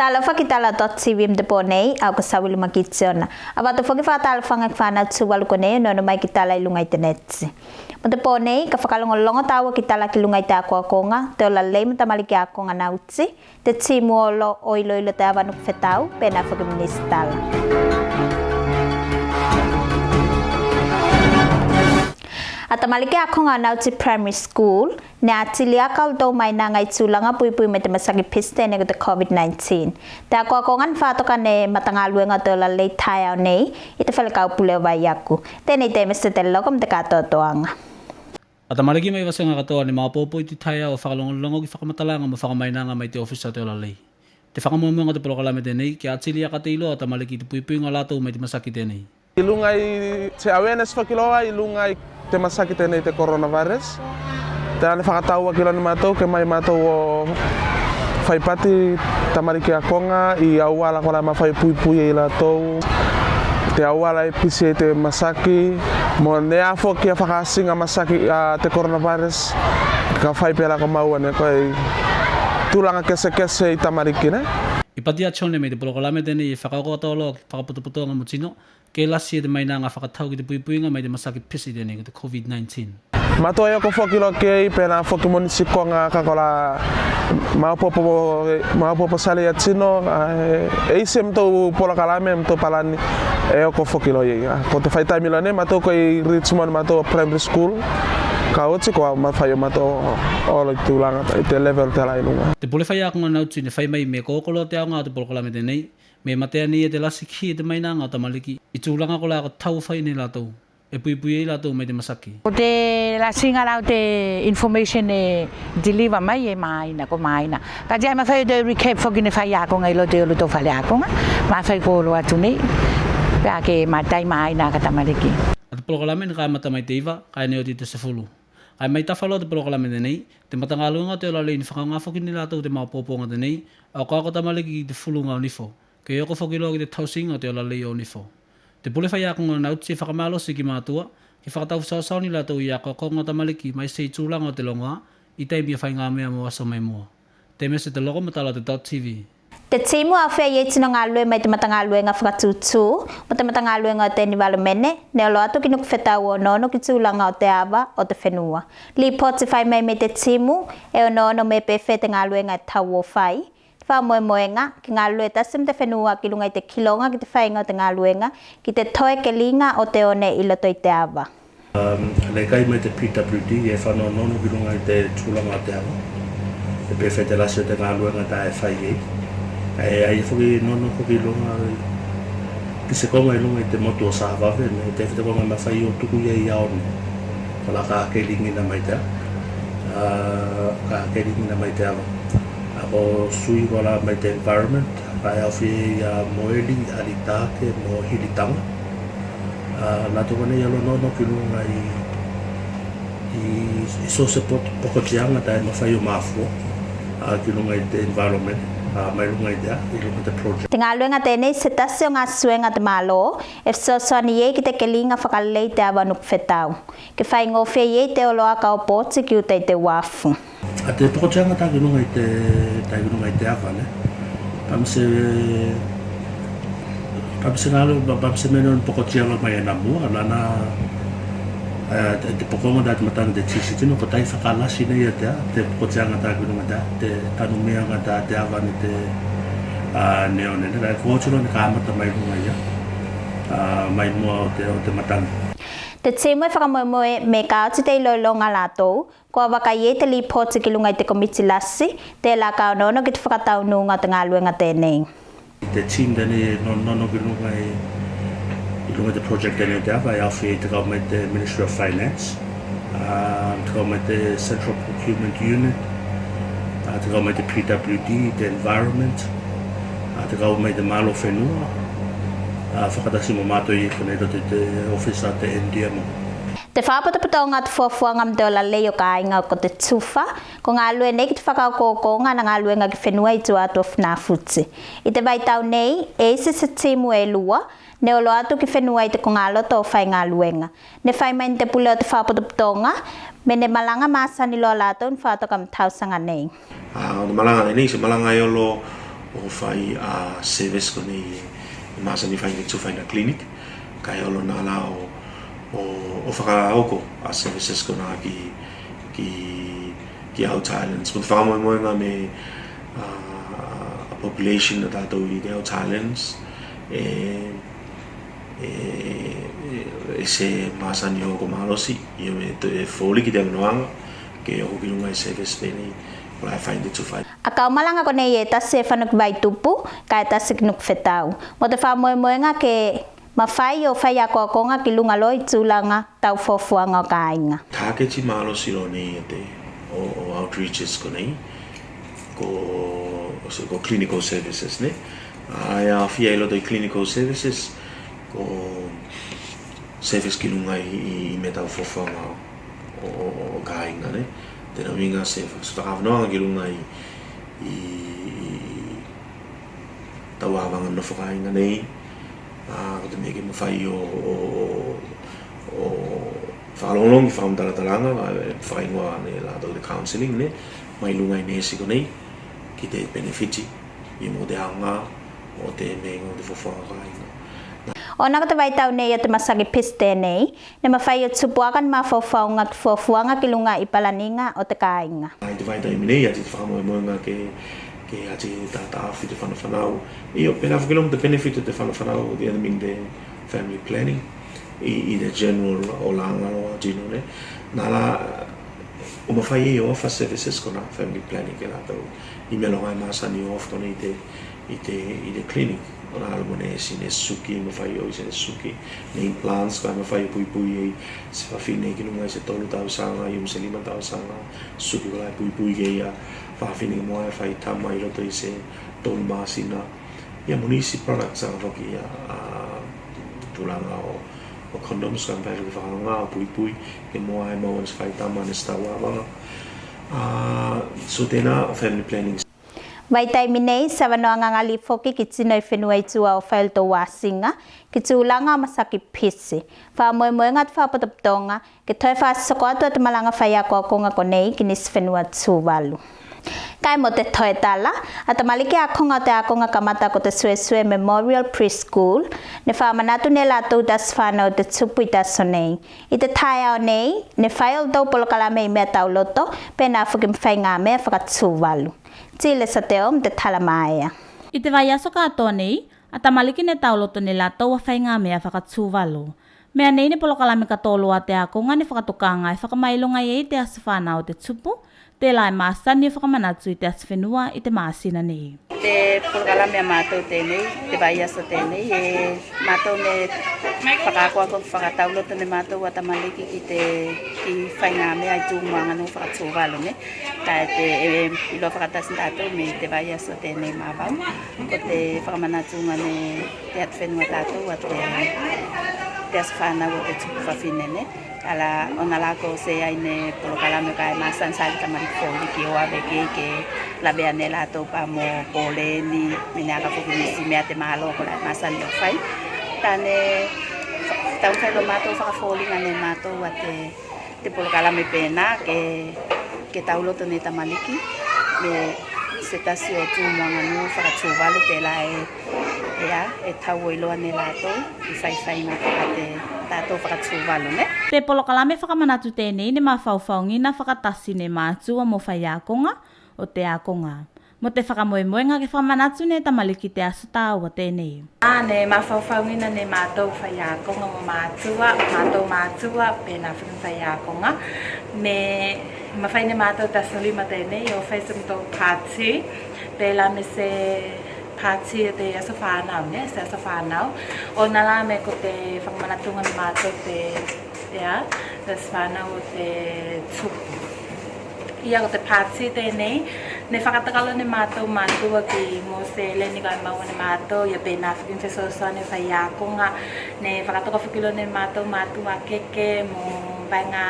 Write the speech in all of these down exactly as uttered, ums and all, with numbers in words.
Talofa ki tala dot T V mo te po nei, au ko Savili Makitiona. Avatu foki fakatalofaga ki fanau Tuvalu konei e onoono mai ki tala i luga i te neti. Mo te po nei ka fakalogologo taua ki tala ki luga i te akoakoga te ola lei mo tamaliki akoga nauti, te timu olo o iloilo te ava Nukufetau, penā foki minisitala. A tamaliki akoga o Nauti Primary School ne atili aka olotou mainaga i tulaga puipui mai te masaki pisi tenei ko te COVID nineteen. Te akoakoga ne fakatoka ne matagaluega o te ola lei taeao nei i te fale kaupule o Vaiaku. Tenei Temese Teloko mo te katoatoaga. A tamaliki mai vasega katoa ne maopoopo i te taeao o fakalogologo ki fakamatalaga mo fakamainaga mai te ofisa o te ola lei. Te fakamoemoega o te polokalame tenei ke atili aka te iloa o tamaliki i te puipuiga o latou mai te masaki tenei. I luga i te awareness foki loa i luga i te masaki tenei te coronavirus. Tela ne fakatauaki loa ne matou ke mai matou o faipati tamaliki akoga i auala kola e mafai o puipui ei latou, te auala e pisi ei te masaki, mo ne a foki a fakaasiga masaki a te coronavirus ka fai pelā ko maua ne koe i tulaga kesekese i tamaliki ne. I pati a Tione me i te polokalame tenei e fakaoko atu loa ki fakapotopotoga mo tino ke lasi e te mainaga fakatau ki te puipuiga mai te masaki pisi tenei ko te COVID nineteen. Matou e oko foki loa ki ei penā foki mo nisi koga ka kola maopoopo, maopoopo sale ia tino, a, e isi e matou polokalame, e matou palani e oko foki loa i ei. A, ko te fai taimi loa nei matou ko i Richmond matou primary school, ka oti ko mafai o matou olo i tulaga i te level tela i luga. Te pule faiakoga Nauti ne fai mai me ko oko loa te aoga o te polokalame tenei me matea nei e te lasi ki ei te mainaga o tamaliki i tulaga kola ko tau fai ne latou e puipui ei latou mai te masaki. Ko te lasiga la o te information e deliver mai e maina, ko maina. Kae e mafai o te recap foki ne faiakoga i loto i olotou fale akoga, mafai ko olo atu nei pe a ke matai maina aka tamaliki. A te polokalame ne kamata mai te iva kae ne oti i te sefulu. Kae mai tafa loa te polokalame tenei, te matagaluega o te ola lei ne fakaaoga foki ne latou te maopoopoga tenei, akoako tamaliki ki te fuluga o nifo ke oko foki loa ki te tausiga o te ola lei o nifo. Te pule faiakoga Nauti e fakamalosi ki matua ke fakatau fesoasoani latou i akoakoga o tamaliki maise i tulaga o te logoa i taimi o faiga mea mo aso mai mua. Temese Teloko mo tala o te dot T V. Te timu e aofia i ei tino galue mai te matagaluega fakatutu mo te matagaluega o te enivalomene ne olo atu ki Nukufetau o onoono ki tulaga o te ava o te fenua. Lipoti fai mai me te timu e onoono me pefea te galuega e tau o fai. Te fakamoemoega ke galue tasi mo te fenua ki luga i te kiloga ki te faiga o te galuega ki te toe keliga o te one i loto i te ava. Um, ne kai mai te P W D e fano onoono ki luga i te tulaga o te ava, e pefea te lasi o te galuega ta e fai ei. E ai foki onoono foki i luga i pisi koga i luga i te motu o Savaveh, me tefea te koga e mafai o tuku i ei a one kola ka keligina mai te ava, a, ka keligina mai te ava. A ko sui kola mai te environment, kae aofia i ei a Moeli, Alitake mo Hilitaga. A, latou konei e olo onoono ki luga i, i, i so se po-, pokotiaga ta e mafai o mafua, a, ki luga i te environment, a, mai luga i te, a, i luga i te project. Te galuega tenei se tasi o gasuega te malo e fesoasoani i ei ki te keliga fakalelei te ava Nukufetau ke faigofie i ei te olo aka o poti ki uta i te uafu. A te pokotiaga ta ki luga i te, ta ki luga i te ava ne, pamse, pamse galo, pa-, pamse mea ne pokotia loa mai anamua, lana, e, te, te pokoga ta te matagi te tisitino, ko tai fakalasi nei a te, a, te pokotiaga ta ki luga ta, te tanumiaga ta te ava ne te, a, ne one, ne, ko oti loa ne kamata mai luga ia, a, mai mua o te, o te matagi. Te timu e fakamoemoe me ka oti te iloiloga a latou, ko avaka i ei te lipoti ki luga i te komiti lasi, tela ka onoono ki te fakataunuga o te galuega tenei. Te team tenei e onoono ki luga i, i luga i te project tenei o te ava, e aofia i ei te kau mai te Ministry of Finance, a, te kau mai te Central Procurement Unit, a, te kau mai te P W D, te Environment, a, te kau mai te malo fenua, a, fakatasi mo matou i konei loto i te ofisa te N D M O. Te fakapotopotoga o te fuafuaga mo te ola lei o kāiga ko te TUFA ko galue nei ki te fakaokookoga ana galuega ki fenua i tua atu o Funafuti. I te vaitau nei e isi se timu e lua ne olo atu ki fenua i te kogaloto o fai galuega. Ne fai mai ne te pule o te fakapotopotoga me ne malaga masani loa latou ne fakatoka mo tausaga nei. A, o te malaga nei se malaga e olo O fai a service konei e masani fai ne tu fai na clinic, kae olo na la o, o, o fakaoko a services konā ki, ki, ki outer islands. Mo te fakamoemoega me a, a population a tatou i te outer islands e, e, e, e se masani o oko malosi, io me te foliki te avanoaga ke oko ki luga i service penei, kola e fai ne tu fai. A kaumalaga konei e tasi e fano ki Vaitupu, kae tasi ki Nukufetau. Mo te fakamoemoega ke mafai o fai akoakoga ki luga loa i tulaga tau fuafuaga o kāiga. Taketi malosi loa nei e te o, o outreaches konei, ko, ko clinical services ne. A e aofia i loto i clinical services, ko service ki luga i, i, i mea tau fuafuaga o, o, o kāiga ne. Tena uiga se, se fakaavanoaga ki luga i, i, i tau avaga nofo kāiga nei. A, ko te mea ke mafai o, o, o, o fakalogologo ki fakamatalatalaga, a, e fakaigoa ne latou te counselling ne, mai luga i nesi konei, ki te penefiti i mo te aoga o te mea o te fuafuaga o kāiga. Ona ko te vaitau nei o te masaki pisi tenei, ne mafai o tupu aka ne mafaufauga ki fuafuaga ki luga i palaniga o te kāiga. I te vaitaimi nei, ati te fakamoemoega ke, ke ati tataofi te fanafanau. Io, pela foki loa mo te benefit o te fanafanau, the other mean the family planning. I, i te general olaga loa tino ne. Na la, o mafai ei o offer services konā family planning ki a latou. I mea loa e masani o offer konei i te, i te, i te clinic. Ona alo mo nesi ne suki, mafai o isi ne suki, ne implants, kae mafai o puipui ei se fafine ki luga i se tolu tausaga, io me se lima tausaga, suki kola e puipui ki ei a fafine ke mo a e fai tama i loto i se tolu masina. Ia mo nisi products aga foki a, a tulaga o, o condoms kae mafai o fakaloga o puipui, ke mo a e maua ne se fai tama ne se tau avaga. A, so tena o family planning. Vaitaimi nei, se avanoaga gali foki ki tino i fenua i tua o fai loto asiga ki tulaga o masaki pisi. Fakamoemoega te fakapotopotoga ke toe fakasoko atu a te malaga fai akoakoga konei ki nisi fenua Tuvalu. Kae mo te toe tala, a tamaliki akoga o te akoga kamata ko te Suesue Memorial Preschool, ne fakamanatu ne latou te aso fanau o te tupu i te aso nei. I te taeao nei, ne fai olotou polokalame i mea tauloto, penā foki mo faiga mea faka-Tuvalu. Tilesa Teo mo te tala maea. I te vaiaso katoa nei, a tamaliki ne tauloto ne latou a faiga mea faka-Tuvalu. Mea nei ne polokalame katoa loa a te akoga ne fakatokaga e fakamailoga ei te aso fanau o te tupu, telā e masani o fakamanatu i te aso fenua i te masina nei. Te polokalame a matou tenei, te vaiaso tenei, e matou ne fakaakoako fakatauloto ne matou a tamaliki ki te, ki faiga mea i tu mo aganuu faka-Tuvalu ne. Kae te, e, iloa fakatasi tatou me i te vaiaso tenei mavau, ko te fakamanatuga ne te atufenua tatou a te, te aso fanau o te tupu fafine ne. Ala, ona la ko seai ne polokalame kae masani saki tamaliki foliki o ave ki ei ke lavea ne latou pa mo poleni, me ne aka foki nisi mea te malo kola e masani o fai. Kae ne taumafai loa matou fakafoliga ne matou a te, te polokalame penā ke, ke tauloto ne tamaliki me se tasi o tu mo aganuu faka-Tuvalu telā e, e a, e tau o iloa ne latou i faifaiga a te tatou faka-Tuvalu ne. Te polokalame fakamanatu tenei ne mafaufaugina fakatasi ne matua mo faiakoga o te akoga, mo te fakamoemoega ke fakamanatu ne tamaliki te aso tāua tenei. A, ne mafaufaugina ne matou faiakoga mo matua, matou matua, penā foki mo faiakoga. Me mafai ne matou te aso lima tenei o fai se motou pati, pelā me se pati o te aso fanau ne, se aso fanau. Ona la me ko te fakamanatuga ne matou te, ia, te aso fanau o te tupu. Ia ko te pati tenei, ne fakatoka loa ne matou matua ki mo seleni kae maua ne matou, ia penā foki mo fesoasoani faiakoga, ne fakatoka foki loa ne matou matua keke mo vaiga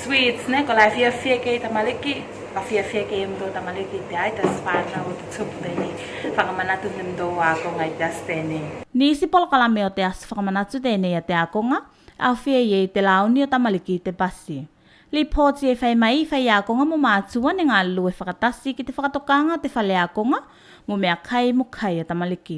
sweets ne, kola e fiafia ki ei tamaliki, ka fiafia ki ei motou tamaliki i te, a, i te aso fanau o te tupu tenei, fakamanatu ne motou akoga i te aso tenei. Nisi polokalame o te aso fakamanatu tenei a te akoga, aofia i ei te launi o tamaliki i te pasi. Lipoti e fai mai i faiakoga mo matua ne galue fakatasi ki te fakatokaga o te faleakoga mo meakai mo kai a tamaliki.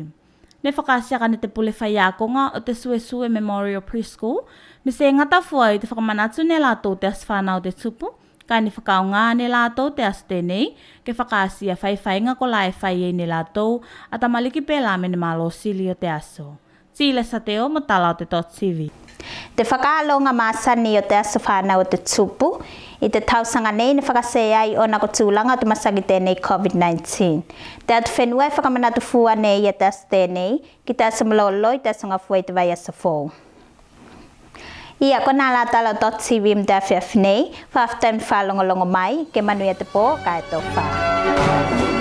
Ne fakaasi aka ne te pule faiakoga o te Suesue Memorial Preschool me se gata fua i te fakamanatu ne latou te aso fanau o te tupu, kae ne fakaaoga ne latou te aso tenei ke fakaasi a faifaiga kolā e fai ei ne latou a tamaliki pelā me ne malo sili o te aso. Tile Sateo mo tala o te dotTV. Te fakaaloga masani o te aso fanau o te tupu i te tausaga nei ne fakaseai ona ko tulaga o te masaki tenei COVID nineteen. Te atufenua e fakamanatu fua ne ia te aso tenei ki te aso malolo i te aso gafua i te vaiaso fou. Ia, konā la tala o dotTV mo te afiafi nei. Fakafetai mo fakalogologo mai, ke manuia te po kae tofa.